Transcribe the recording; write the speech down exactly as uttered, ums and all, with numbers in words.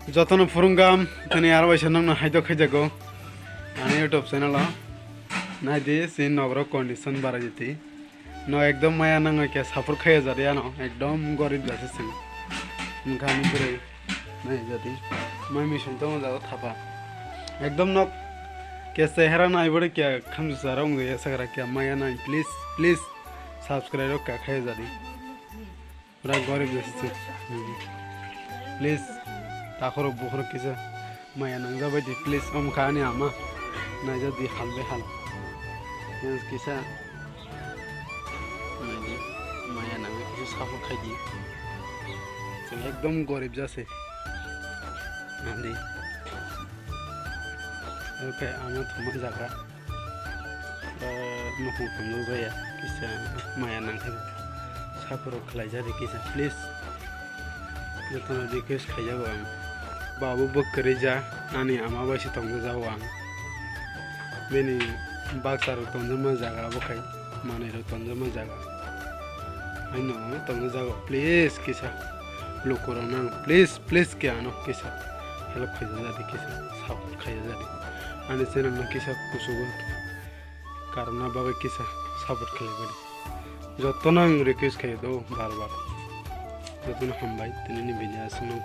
Jotono phurungam, tini aro waisa nokno haidok khaijago. Ani YouTube channel o. Naidi, si nogro condition bara jiti. No ekdom maya nangoi khe support khaiya jari ano. Ekdom gorib jase sing. Wngkha ani bwrwi. Nai jati. Mai mission tongo jago thapa. Ekdom nok ke chehra nai bore kya khamsa rong ya sakra kya maya nai. Please, please subscribe rok ka khaiya jati. Pura gorib jase sing. Please, takhorok bukhorok kisa maya nangjabai di, please, omkha ani ama. Naijak di hal bai hal. Yang kisa, naidi, maya nangwi kisa support khai di. Chwng ekdom gorib jase. Nadi. Oke, ama thuma jaga. Nukhung hamjak jaya kisa maya nangkhe. Saphuru khlaijadi kisa, please. Jotono request khaijago ang. Babu bwkha rija, ani ama bai se tongjago ang. Bini baksa rok tonjakma jaga abo khai, manwi rok tonjakma jaga. Haino tongjago, please kisa. Lukurok nang, please, please khe ano kisa help khaijajadi, kisa support khaijajadi. Ani channel no kisa kuchugo karna bagwi kisa support khlaibadi. Jotono ang request khaio do bar bar. Jotono hambai, tini ni video aswk no.